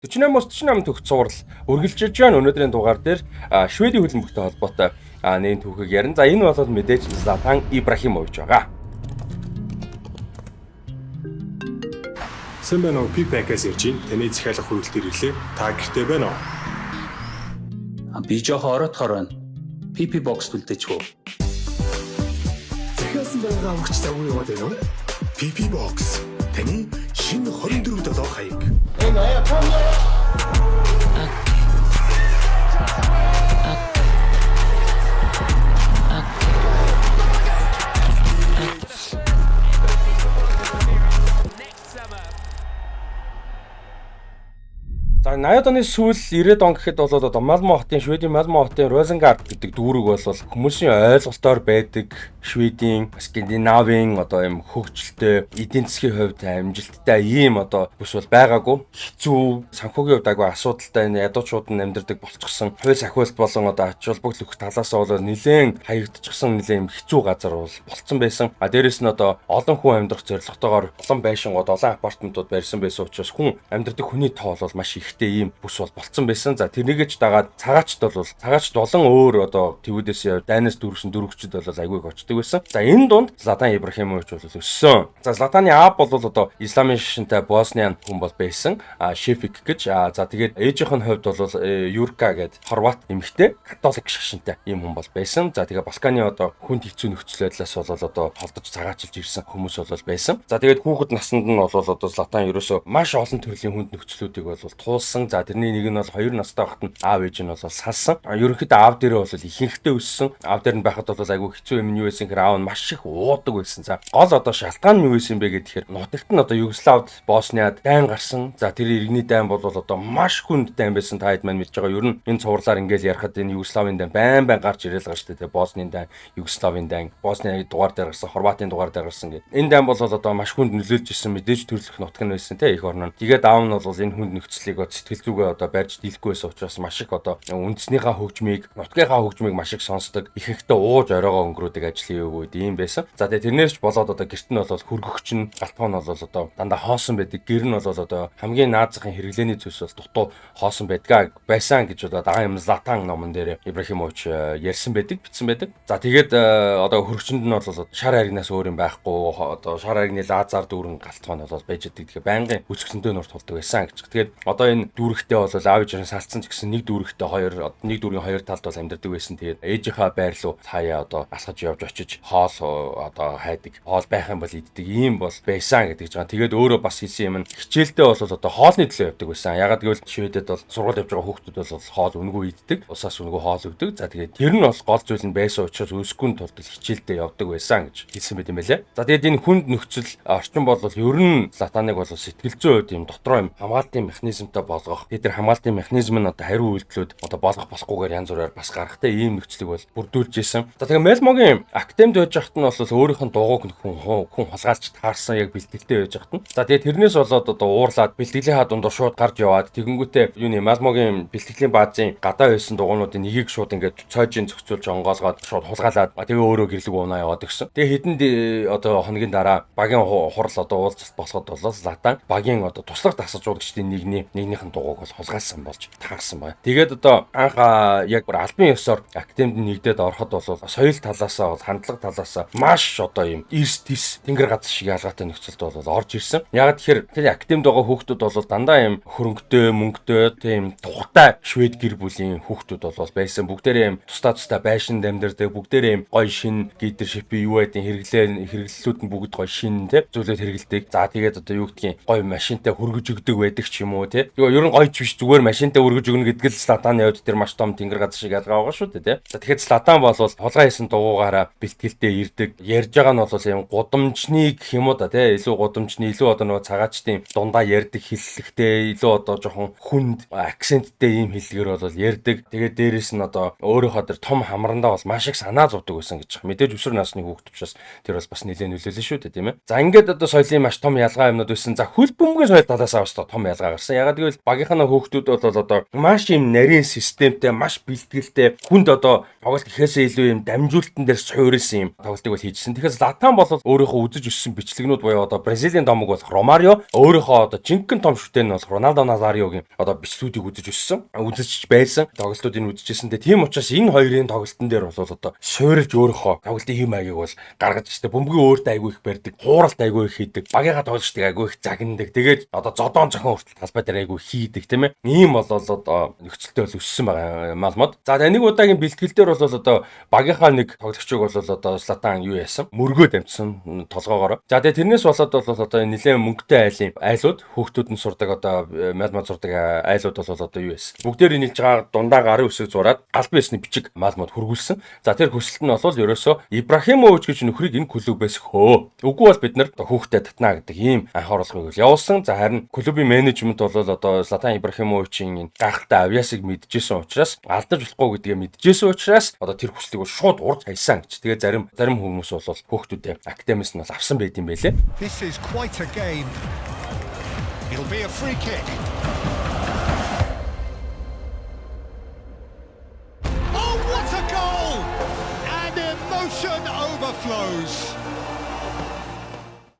48-48 төгс цуврал үргэлжилж байна. Өнөөдрийн дугаар дээр Шведийн хөлбөмбөгтэй холбоотой нэгэн түүхийг ярина. За, энэ бол мэдээж Златан Ибрахимович байгаа. Сайн байна уу? P-Pack-аас ярьж байна. Таны захиалга хүргэлт ирлээ. Та гэртээ байна уу? Би жоохон оройтхоор байна. PP box үлдээч үү? Захиалсан байгаа авахч завгүй яваад байна уу? PP Box. Таны шинэ 24 7 хаяг. За, 80-ад оны сүүл, 90-ад он гэхэд бол одоо Малмо хотын, Шведийн Малмо хотын Розенгард гэдэг дүүрэг бол хүмүүсийн ойлголтоор байдаг Шведийн, Скандинавийн одоо юм хөгжилтэй, эдийн засгийн хувьд амжилттай ийм одоо бүс бол байгаагүй. Хэцүү, санхүүгийн хувьд айгүй асуудалтай, энэ ядуучууд нь амьдардаг болчихсон. Хууль сахиулт болон одоо ач холбогдол өгөх талаасаа бол нэлээд хаягдчихсан, нэлээд юм хэцүү газар бол болцсон байсан. А дээрэс нь одоо олон хүн амьдрах зорилготойгоор олон байшингууд, олон апартментууд барьсан байсан учраас хүн амьдардаг хүний тоо бол маш ихтэй ийм бүс бол болцсон байсан. За, тэрнийгээ ч дагаад цагаачд бол цагаачд олон өөр одоо твүүдээс яв дайнаас дүүрсэн дөрөгчд бол айгүй их очдөг байсан. За, энэ дунд Златан Ибрахимович бол өссөн. За, Златаны аав бол одоо исламын шашинтай Босниан хүн бол байсан. А Шефик гэж. А за, тэгээд ээжийнх нь хувьд бол Юрка гээд Хорват эмэгтэй, католик шашинтай ийм хүн бол байсан. За, тэгээд Балканы одоо хүнд хэцүү нөхцөл байдлаас бол одоо холдож цагаачилж ирсэн хүмүүс бол байсан. За, тэгээд хүүхэд наснд нь бол одоо Златан ерөөсөө маш олон төрлийн хүнд нөхцлүүдийг бол туулсан. За, тэрний нэг нь бол 2 настай байхад нь аав ээж нь бол салсан. Ерөнхийдөө аав дээрээ бол ихэнхдээ өссөн. Аав дээр нь байхад бол айгүй хэцүү юм нь юу байсан гэхээр аав нь маш их уудаг байсан. За, гол одоо шалтгаан нь юу байсан бэ гэхээр нутагт нь одоо Югославд, Босниад дайн гарсан. За, тэр иргэний дайн бол одоо маш хүнд дайн байсан. Та хэд маань мэдж байгаа. Ер нь энэ цувралаар ингээл ярихад энэ Югославын дайн байн байн гарч ирэл байгаа шүү дээ. Боснийн дайн, Югославын дайн, Босны дугаар дээр гарсан, Хорватын дугаар дээр гарсан гэдэг. Энэ дайн бол одоо маш хүнд нөлөөлж ирсэн, мэдээж төрөлх нутаг нь байсан те их орн нь. Тэгээд аав нь бол энэ хүнд нөхцөлийг сэтгэл зүгээ одоо барьж дийлэхгүй байсан учраас маш их одоо үндснийхаа хөгжмийг, нутгийнхаа хөгжмийг маш их сонсдог. Ихэнхдээ ууж оройгоо өнгөрөөдөг, ажил хийгээгүй ийм байсан. За, тэгээд тэрнээс ч болоод одоо гэрт нь бол хөргөгч нь, галтгоо нь бол одоо дандаа хоосон байдаг. Гэр нь бол одоо хамгийн наад захын хэрэглээний зүйлс бол дутуу хоосон байдгаа байсан гэж одоо дагаа юм Златан номон дээр Ибрахимович ярьсан байдаг, бичсэн байдаг. За, тэгээд одоо хөргөчөнд нь бол шар харигнаас өөр юм байхгүй, одоо шар харигны лазар дүүрэн галтгоо нь бол байж байдаг. Тэгэхээр байнгын өсгөлөндөө нурд тулдаг байсан гэж. Тэгээд одоо энэ дүүрэгтээ бол аав ээж нь салцсан ч гэсэн нэг дүүрэгтээ хоёр, нэг дүүргийн хоёр талд бол амьдардаг байсан. Тэгээд ээжийнхаа байр руу хаяа одоо алхаж явж очиж хоол одоо хайдаг. Хоол байх юм бол иддэг ийм бол байсан гэдэг ч байгаа. Тэгээд өөрөө бас хэлсэн юм нь хичээлдээ бол одоо хоолны төлөө явдаг байсан. Ягаад гэвэл Шведэд бол сургууль явж байгаа хүүхдүүд бол хоол үнэгүй иддэг. Усаас үнэгүй хоол өгдөг. За, тэгээд тэр нь бол гол зүйл нь байсан учраас өсгүн тулд хичээлдээ явдаг байсан гэж хэлсэн байт юм байлээ. За, тэгээд энэ хүнд нөхцөл орчин бол ер нь Златаныг бол сэтгэл зүйн хувьд юм дотроо юм хамгаалтын механизмтай болгох. Тэгээд тэр хамгаалтын механизм нь одоо хариу үйлдэлүүд одоо болгох болохгүйгээр янз бүрээр бас гарахтай ийм нөхцөлийг бол бүрдүүлж исэн. За, тэгээд Мелмогийн академид байж байхад нь бол өөрийнх нь дугуйг хүн хүн хулгайлж таарсан, яг бэлтгэлтэй байж байхад нь. За, тэгээд тэрнээс болоод одоо уурлаад бэлтгэлийн дунд шууд гарч яваад тэгэнгүүтээ юуны Малмогийн бэлтгэлийн баазын гадаа байсан дугуйнуудын нэгийг шууд ингээд цойжин зохицуулж онгоолгоод шууд хулгайлаад тэгээ өөрөө гэрлэг унаа яваад өгсөн. Тэгээ хэдэн одоо хоногийн дараа багийн хурал одоо уулзалт болоход бол Златан багийн одоо туслах дасгалжуулагчдын нэгний нэгнийх нь дугуйг бол хулгайлсан болж таарсан байна. Тэгээд одоо анх яг бүр албан ёсоор академид нэгдээд ороход бол соёл талаасаа бол хандлага талаасаа маш одоо юм эрс тис тэнгэр газар шиг ялгаатай нөхцөлд бол орж ирсэн. Яг тэгэхээр тэр академид байгаа хүүхдүүд бол дандаа юм хөрөнгөтэй, мөнгөтэй, тийм тухтай швед гэр бүлийн хүүхдүүд бол байсан. Бүгдээрээ юм тусдаа тусдаа байшинд амьдардаг, бүгдээрээ юм гоё шин гидер шипи юу байдیں хэрэглээ хэрэглэлүүд нь бүгд гоё шин те зүйлүүд хэрэгэлдэг. За, тэгээд одоо юу гэдгийг гоё машинтай хөргөж өгдөг байдаг ч юм уу те. Ер нь гоё ч биш, зүгээр машинтай өргөж өгнө гэдэг л Златаны хувьд тэр маш том тэнгэр газар шиг ялгаа байгаа шүү дээ те. За, тэгэхээр Златан бол хулгай хийсэн дугуугаараа бэлтгэлдээ ирдэг. Ярьж байгаа нь бол юм гудамжны гэх юм уу да те. Илүү гудамжны, илүү одоо нөгөө цагаачдын дундаа ярьдаг хэллэгтэй, илүү одоо жоохон хүнд акценттэй ийм хэллэгээр бол ярьдаг. Тэгээд дээрэс нь одоо өөрийнхөө тэр том хамрандаа бол маш их санаа зовдөг байсан гэж. Мэдээж өсвөр насны хүүхэд учраас тэр бол бас нэлээд нөлөөлнө шүү дээ, тийм ээ. За, ингээд одоо соёлын маш том ялгаа юмнууд байсан. За, хөл бөмбөгийн соёл талаас бас том ялгаа гарсан. Ягаад гэвэл багийнхаа хүүхдүүд бол одоо маш юм нарийн системтэй, маш бэлтгэлтэй, хүнд одоо тоглолт гэхээсээ илүү юм дамжуултан дээр суурилсан суурилсан юм тоглолтыг бол хийжсэн. Тэгэхээр Златан бол өөрийнхөө үзэж өссөн бичлэгнүүд буюу одоо Бразилийн домог болох Ромарио, өөрийнхөө одоо жинхэнэ том шүтэн нь болох Роналдо Назариогийн одоо бичлэгүүдийг үзэж өссөн, үзэж байсан, тоглолтуудыг үзчихсэн. Тэгээ тийм учраас энэ хоёрын тоглолтын дээр бол одоо суурилж өөрийнхөө тоглолтын хэм маягийг бол гаргаж штэ. Бөмбөгийн өөртөө айгүй их барьдаг, хууралт айгүй их хийдэг, багийнхаа тоглолтыг айгүй их загнадаг. Тэгээд одоо зодоон зохион хүртэл талбай дээр айгүй хийдэг, тийм ээ. Ийм бол одоо нөхцөлтэй бол өссөн байгаа Малмод. За, тэгээ нэг удаагийн бэлтгэл дээр бол одоо багийнхаа нэг тоглогчийг бол одоо Златан юу яасан? Мөргөө дамжсан толгоогоор. За, тэгээ тэрнээс болоод бол одоо нэлээд мөнгөтэй айлын айлууд, хүүхдүүд нь сурдаг, одоо Малмод сурдаг айлууд бол одоо юу яасан? Бүгдээр нийлж байгаа дундаа гарын үсэг зураад албан ёсны бичиг Малмод хүргүүлсэн. За, тэр хүсэлт нь бол ерөөсөө Ибрахимович гэж нөхрийг энэ клубээс хөө. Үгүй бол бид нар хүүхдэд татнаа гэдэг ийм анхааруулгыг явуулсан. За, харин клубын менежмент бол одоо Златан Ибрахимовичийн энэ гайхалтай авьяасыг мэдчихсэн учраас, алдаж болохгүй гэдгээ мэдчихсэн учраас одоо тэр хүслийг шууд урж хайсан гэж. Тэгээ зарим хүмүүс бол хүүхдүүдээ академиас нь бол авсан байт юм байлээ. This is quite a game. It'll be a free kick. Oh, what a goal! And emotion overflows.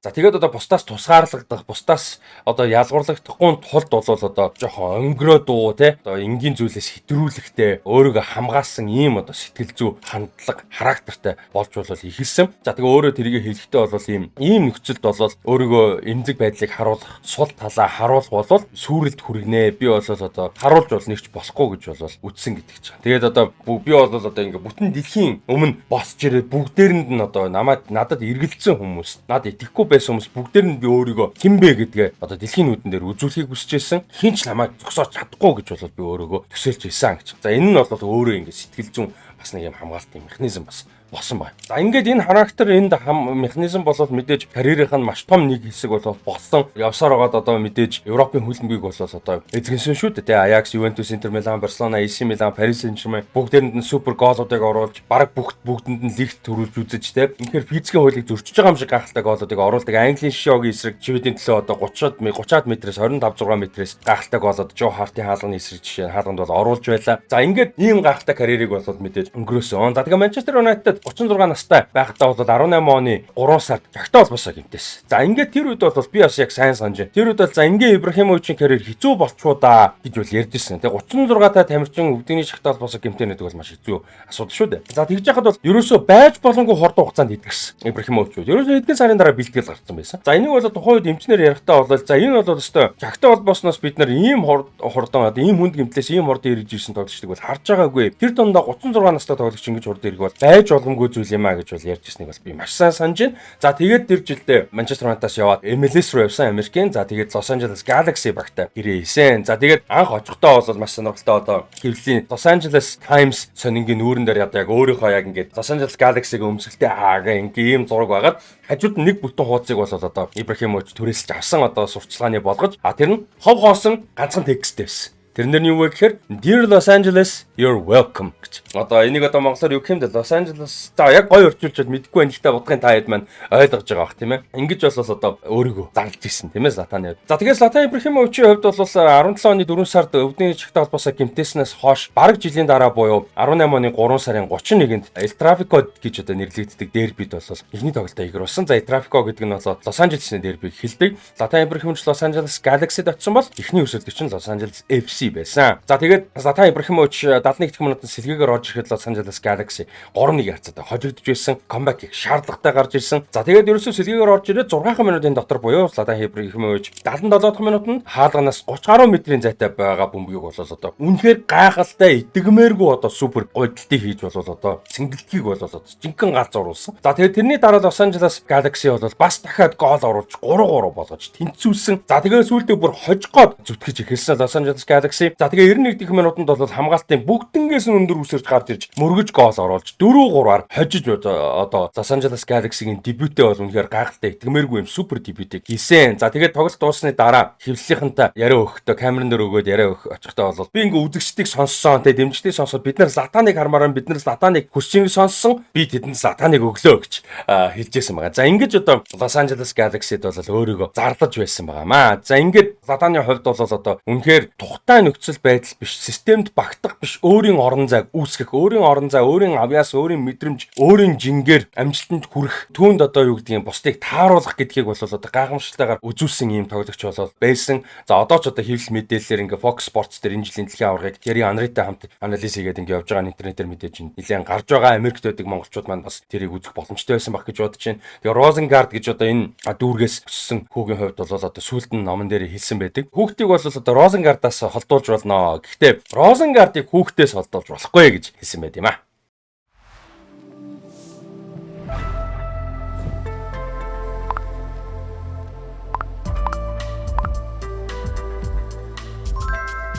За, тэгээд одоо бусдаас тусгаарлагдах, бусдаас одоо ялгуурлагдахгүй тулд бол одоо жоохон өнгөрөө дуу, те, одоо энгийн зүйлээс хэтрүүлэхтэй өөрийгөө хамгаалсан ийм одоо сэтгэл зүй хандлага характертай болж бол эхэлсэн. За, тэгээ өөрөө тэрийг хэлэхдээ бол ийм нөхцөлд бол өөрийгөө эмзэг байдлыг харуулах, сул талаа харуулах бол сүрэлд хүргэнэ. Би бол одоо харуулж бол нэгч болохгүй гэж бол үтсэн гэдэг чинь. Тэгээд одоо би бол одоо ингээ бүтэн дэлхийн өмнө босч ирээд бүгдээрэнд нь одоо намайг надад эргэлзсэн хүмүүс, надад итгэхгүй байсан хүмүүс бүгдээр нь би өөрийгөө хэн бэ гэдгээ одоо дэлхийн нүдэн дээр үзүүлэхийг хүсэж байсан. Хэн ч намайг зогсоож чадахгүй гэж бол би өөрийгөө төсөөлж ирсэн гэж. За, энэ нь бол өөрөө ингээ сэтгэл зүйн бас нэг юм хамгаалтын механизм бас болсон байна. За, ингээд энэ характер, энд механизм болоод мэдээж карьерийнх нь маш том нэг хэсэг бол болсон. Явсаар байгаад одоо мэдээж Европын хөлбөмбөгийг бол одоо эзэгсэн шүү дээ. Ajax, Juventus, Inter Milan, Barcelona, AC Milan, Paris Saint-Germain бүгдээрэнд нь супер гоолуудыг оруулж, бараг бүгдэнд нь лигт төрүүлж үзэж, те. Үнэхээр физикийн хуулийг зөрчиж байгаа юм шиг гайхалтай гоолуудыг оруулдаг. Английн Шогийн эсрэг Шведийн төлөө одоо 30-аад метрээс, 25 6 метрээс гайхалтай гоолууд Жо Хартын хаалганы эсрэг жишээ хаалганд бол оруулж байлаа. За, ингээд ийм гайхалтай карьерийг бол мэдээж өнгөрөөсөн. За, тэгээ Манчестер Юнайтед 36 настай байхдаа бол 18 оны 3 сард жагтаа холбоосоо гэмтээсэн. За, ингээд тэр үед бол би бас яг сайн санаж байна. Тэр үед бол за, ингээ Ибрахимовичийн карьер хэцүү болчихоо да гэж бол ярьж ирсэн. Тэгээ 36 та тамирчин өвдөгний жагтаа холбоосоо гэмтэнэ гэдэг бол маш хэцүү асуудал шүү дээ. За, тэгж яхад бол ерөөсөө байж боломгүй хурдан хугацаанд идэгсэн Ибрахимович. Ерөөсөө хэдэн сарын дараа бэлтгэл гарцсан байсан. За, энийг бол тухайн үед эмчнэр ярихдаа бол за, энэ бол өстой жагтаа холбоосноос бид нар ийм хурдан, ийм хүнд гэмтлээс ийм хурдан ирж ирсэн тоглогчдыг бол харж байгаагүй. Тэр дундаа 36 настай тоглогч ингэж хурдан ирэх бол байж боломгүй зүйл юм а гэж бол ярьж ирснийг бол би маш сайн санаж байна. За, тэгээд тэр жилдээ Манчестер Юнайтедаас яваад MLS руу явсан Америкийн. За, тэгээд Los Angeles Galaxy багтай гэрээ хийсэн. За, тэгээд анх очихдоо бол маш сонирхолтой, одоо хэвлэлийн Los Angeles Times сонингийн нүүрэн дээр яг өөрийнхөө яг ингээд Los Angeles Galaxy-г өмсгөлтэй аагаа ингээ ийм зураг байгаад хажууд нь нэг бүтэн хуудсыг бол одоо Ибрахимович түрээсэлж авсан, одоо сурталчилгааны болгож, а тэр нь хов хоосон ганцхан тексттэй байсан. Тэрнэр нь юу вэ гэхээр "Dear Los Angeles, you're welcome" гэж. Одоо энийг одоо монголоор юу гэх юм бэ? Los Angeles. За, яг гоё орчуулж мэдэхгүй байна. Гэхдээ будгын та хэд маань ойлгож байгаа бах, тийм ээ. Ингэж бол одоо өөрийгөө зарлж ирсэн, тийм ээ, Златаны хувьд. За, тэгэхээр Златан Ибрахимовичийн хувьд бол 17 оны 4 сард өвдний чагтаа холбоосоо гэмтээснээс хойш бараг жилийн дараа буюу 18 оны 3 сарын 31-нд El Trafico гэж одоо нэрлэгддэг дербид бол эхний тоглолтоо игэрүүлсэн. За, El Trafico гэдэг нь бол Лос Анжелесийн дербиг хэлдэг. Златан Ибрахимович Лос Анжелес Galaxy-д очсон бол эхний өрсөлдөгч нь Лос Анжелес FC байсан. За, тэгээд Златан Ибрахимович 71 дэх минутанд сэлгээгээр орж ирэхэд Лос Анжелес Galaxy 3-1 харьцаатай хожигдож байсан. Comeback их шаардлагатай гарч ирсэн. За, тэгээд ерөөсөө сэлгээгээр орж ирээд 6 минутын дотор буюу Златан Ибрахимович 77 дахь минутанд хаалганаас 30 гаруй метрийн зайтай байгаа бөмбөгийг бол одоо үнэхээр гайхалтай, итгэмээргүй одоо супер гойдолтыг хийж бол одоо цэнгэлтгийг бол одоо жинхэнэ галз оруулсан. За, тэгээд тэрний дараа Лос Анжелес Galaxy бол бас дахиад гол оруулж 3-3 болгож тэнцүүлсэн. За, тэгээд сүүлдээ бүр хожгоод зүтгэж эхэлсэн Лос Анжелес Galaxy. За, тэгээ 91 дэх минутанд бол хамгаалтын бүгднгээс нь өндөр үсэрч гарч ирж мөргөж гол оруулж 4-3-аар хожиж одоо Лос Анжелес Galaxy-гийн дебютээ бол үнэхээр гайхалтай, итгэмээргүй юм супер дебютийг хийсэн. За, тэгээд тоглолт дууссаны дараа хэвлэлийнхэнтэй яриа өгөхдөө, камеран дээр өгөөд яриа өгөх очихдоо бол би ингээ үзэгчдийг сонссон, тэгээ дэмжигчдийг сонсоод бид нар Златаныг хармаар, бид нар Златаныг хүсэж сонссон, би тэдэнд Златаныг өглөө гэж хэлжсэн байгаа. За, ингэж одоо Лос Анжелес Galaxy-д бол өөрийгөө зарлаж байсан байгаамаа. За, ингээд Златаны хувьд бол одоо үнэхээр тухтай нөхцөл байдал биш, системд багтах биш, өөрийн орон зайг үүсгэх, өөрийн орон зай, өөрийн авьяас, өөрийн мэдрэмж, өөрийн жингээр амжилтанд хүрэх, түүнд одоо юу гэдгийг бусдыг тааруулах гэдгийг бол одоо гайхамшигтайгаар үзүүлсэн ийм тоглогч бол байсан. За, одоо ч одоо хэвлэл мэдээллээр ингээ Fox Sports дээр энэ жилийн дэлхийн аваргыг Thierry Henry-тай хамт анализ хийгээд ингээ явж байгаа, интернетээр мэдээж нэлээд гарч байгаа. Америкт байдаг монголчууд маань бас тэрийг үзэх боломжтой байсан байх гэж бодож байна. Тэгээ Розенгард гэж одоо энэ дүүргээс өссөн хүүгийн хувьд бол одоо сүүлд нь номон дээр хэлсэн байдаг. Хүүхдийг бол одоо Розенгардаас холдуулж болно. Гэхдээ Розенгардыг хүүхдээс холдуулж болохгүй гэж хэлсэн байт юм а.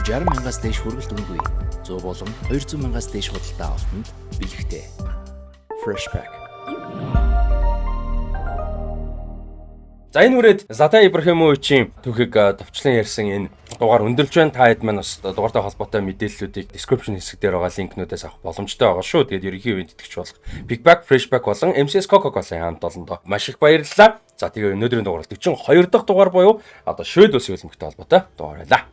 60 мянгаас дээш хүргэлт үнэгүй. 100 болон 200 мянгаас дээш худалдаа авалтанд бэлэгтэй. Freshpak. За, энэ хүрээд Златан Ибрахимовичийн түүхийг товчлон ярьсан энэ дугаар өндөрлж байна. Та хэд маань бас дугаартай холбоотой мэдээллүүдийг description хэсэг дээр байгаа линкнүүдээс авах боломжтой байгаа шүү. Тэгээд ерөнхий ивээн тэтгэгч болох Big Bag, Freshpak болон MCS Coca-Cola-ын хамт олондоо маш их баярлалаа. За, тэгээ өнөөдрийн дугаар 42 дахь дугаар буюу одоо Швед улсын хөлбөмбөгтэй холбоотой дугаар байлаа.